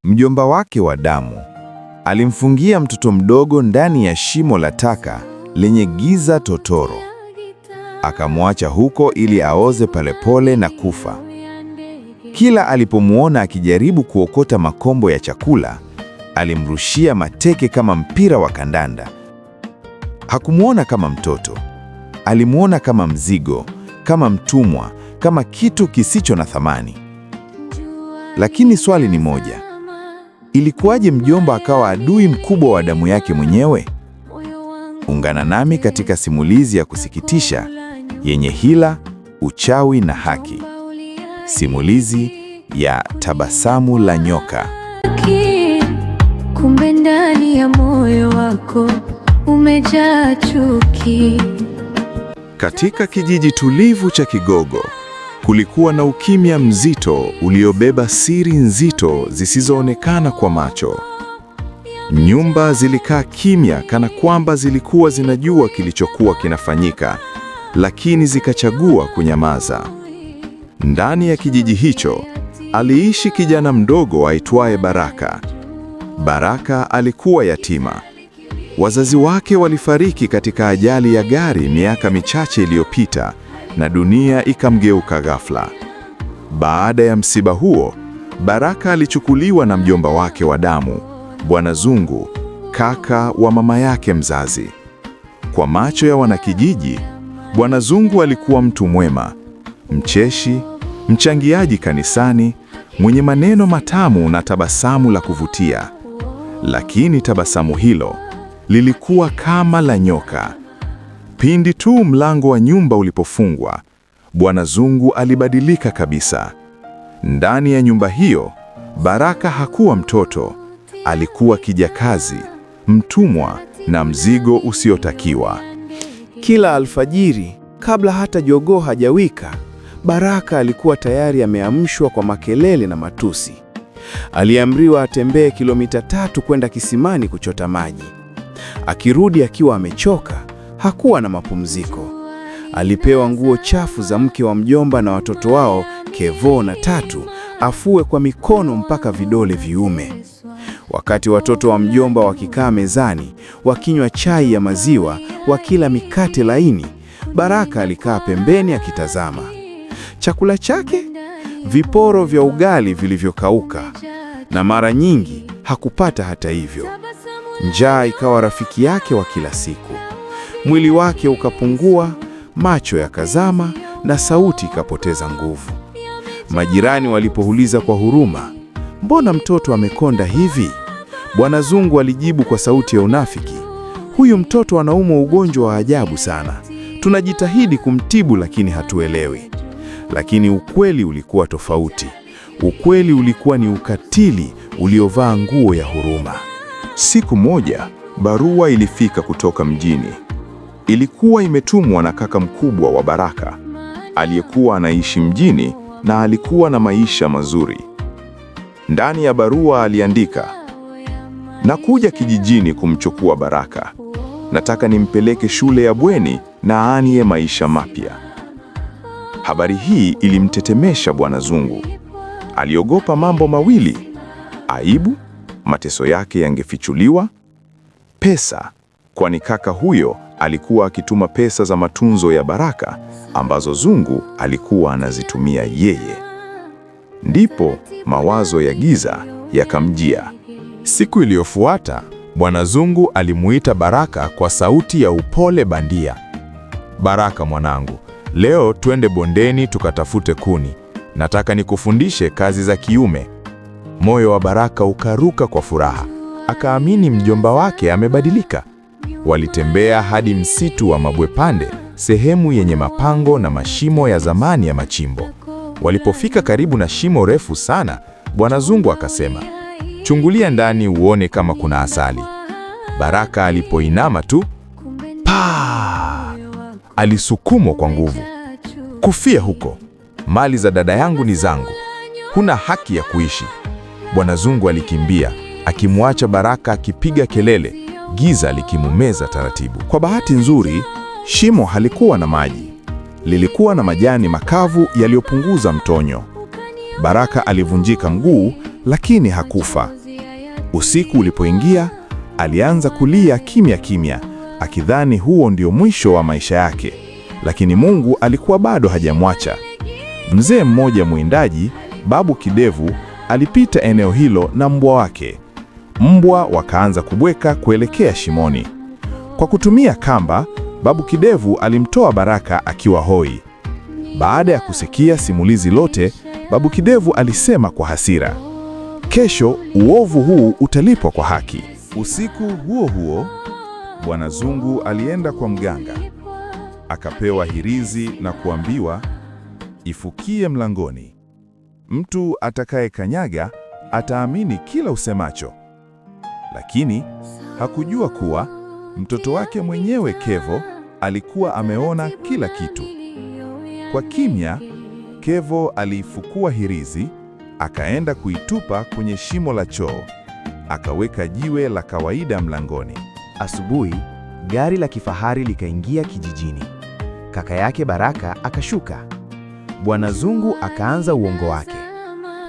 Mjomba wake wa damu alimfungia mtoto mdogo ndani ya shimo la taka lenye giza totoro. Akamwacha huko ili aoze polepole na kufa. Kila alipomwona akijaribu kuokota makombo ya chakula, alimrushia mateke kama mpira wa kandanda. Hakumwona kama mtoto, alimwona kama mzigo, kama mtumwa, kama kitu kisicho na thamani. Lakini swali ni moja: ilikuwaje mjomba akawa adui mkubwa wa damu yake mwenyewe? Ungana nami katika simulizi ya kusikitisha yenye hila, uchawi na haki. Simulizi ya Tabasamu la Nyoka. Kumbe ndani ya moyo wako umejaa chuki. Katika kijiji tulivu cha Kigogo, kulikuwa na ukimya mzito uliobeba siri nzito zisizoonekana kwa macho. Nyumba zilikaa kimya kana kwamba zilikuwa zinajua kilichokuwa kinafanyika, lakini zikachagua kunyamaza. Ndani ya kijiji hicho, aliishi kijana mdogo aitwaye Baraka. Baraka alikuwa yatima. Wazazi wake walifariki katika ajali ya gari miaka michache iliyopita na dunia ikamgeuka ghafla. Baada ya msiba huo, Baraka alichukuliwa na mjomba wake wa damu, Bwana Zungu, kaka wa mama yake mzazi. Kwa macho ya wanakijiji, Bwana Zungu alikuwa mtu mwema, mcheshi, mchangiaji kanisani, mwenye maneno matamu na tabasamu la kuvutia. Lakini tabasamu hilo lilikuwa kama la nyoka. Pindi tu mlango wa nyumba ulipofungwa, Bwana Zungu alibadilika kabisa. Ndani ya nyumba hiyo, Baraka hakuwa mtoto, alikuwa kijakazi, mtumwa na mzigo usiotakiwa. Kila alfajiri, kabla hata jogoo hajawika, Baraka alikuwa tayari ameamshwa kwa makelele na matusi. Aliamriwa atembee kilomita 3 kwenda kisimani kuchota maji. Akirudi akiwa amechoka, hakuwa na mapumziko. Alipewa nguo chafu za mke wa mjomba na watoto wao Kevo na Tatu, afue kwa mikono mpaka vidole viume. Wakati watoto wa mjomba wakikaa mezani, wakinywa chai ya maziwa, wakila mikate laini, Baraka alikaa pembeni akitazama. Chakula chake? Viporo vya ugali vilivyokauka, na mara nyingi hakupata hata hivyo. Njaa ikawa rafiki yake wa kila siku. Mwili wake ukapungua, macho yakazama na sauti ikapoteza nguvu. Majirani walipouliza kwa huruma, mbona mtoto amekonda hivi? Bwana Zungu alijibu kwa sauti ya unafiki, huyu mtoto anaumwa ugonjwa wa ajabu sana. Tunajitahidi kumtibu lakini hatuelewi. Lakini ukweli ulikuwa tofauti. Ukweli ulikuwa ni ukatili uliovaa nguo ya huruma. Siku moja, barua ilifika kutoka mjini. Ilikuwa imetumwa na kaka mkubwa wa Baraka, aliyekuwa anaishi mjini na alikuwa na maisha mazuri. Ndani ya barua aliandika, nakuja kijijini kumchukua Baraka. Nataka nimpeleke shule ya bweni na aanie maisha mapya. Habari hii ilimtetemesha Bwana Zungu. Aliogopa mambo mawili: aibu, mateso yake yangefichuliwa; pesa, kwani kaka huyo alikuwa akituma pesa za matunzo ya Baraka ambazo Zungu alikuwa anazitumia yeye. Ndipo mawazo ya giza yakamjia. Siku iliyofuata, Bwana Zungu alimuita Baraka kwa sauti ya upole bandia. Baraka mwanangu, leo twende bondeni tukatafute kuni. Nataka nikufundishe kazi za kiume. Moyo wa Baraka ukaruka kwa furaha. Akaamini mjomba wake amebadilika. Walitembea hadi msitu wa Mabwepande, sehemu yenye mapango na mashimo ya zamani ya machimbo. Walipofika karibu na shimo refu sana, Bwana Zungu akasema, chungulia ndani uone kama kuna asali. Baraka alipoinama tu, paa! Alisukumwa kwa nguvu. Kufia huko, mali za dada yangu ni zangu, huna haki ya kuishi. Bwana Zungu alikimbia akimwacha Baraka akipiga kelele, giza likimumeza taratibu. Kwa bahati nzuri, shimo halikuwa na maji. Lilikuwa na majani makavu yaliyopunguza mtonyo. Baraka alivunjika mguu, lakini hakufa. Usiku ulipoingia, alianza kulia kimya kimya, akidhani huo ndio mwisho wa maisha yake. Lakini Mungu alikuwa bado hajamwacha. Mzee mmoja mwindaji, Babu Kidevu, alipita eneo hilo na mbwa wake. Mbwa wakaanza kubweka kuelekea shimoni. Kwa kutumia kamba, Babu Kidevu alimtoa Baraka akiwa hoi. Baada ya kusikia simulizi lote, Babu Kidevu alisema kwa hasira, "Kesho uovu huu utalipwa kwa haki." Usiku huo huo, Bwana Zungu alienda kwa mganga. Akapewa hirizi na kuambiwa, "Ifukie mlangoni. Mtu atakayekanyaga ataamini kila usemacho." Lakini hakujua kuwa mtoto wake mwenyewe Kevo alikuwa ameona kila kitu. Kwa kimya, Kevo aliifukua hirizi, akaenda kuitupa kwenye shimo la choo. Akaweka jiwe la kawaida mlangoni. Asubuhi, gari la kifahari likaingia kijijini. Kaka yake Baraka akashuka. Bwana Zungu akaanza uongo wake.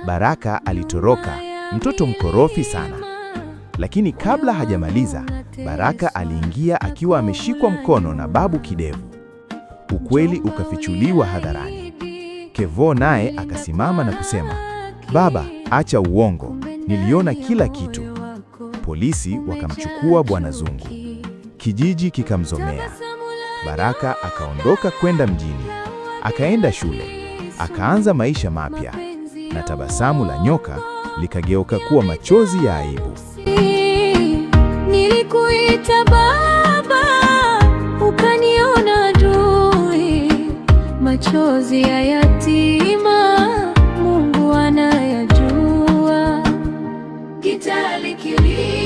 Baraka alitoroka, mtoto mkorofi sana. Lakini kabla hajamaliza, Baraka aliingia akiwa ameshikwa mkono na Babu Kidevu. Ukweli ukafichuliwa hadharani. Kevo naye akasimama na kusema, "Baba, acha uongo, niliona kila kitu." Polisi wakamchukua Bwana Zungu. Kijiji kikamzomea. Baraka akaondoka kwenda mjini. Akaenda shule, akaanza maisha mapya, na tabasamu la nyoka likageuka kuwa machozi ya aibu. Nilikuita baba, ukaniona adui. Machozi ya yatima, Mungu anayajua. Gitali kilia.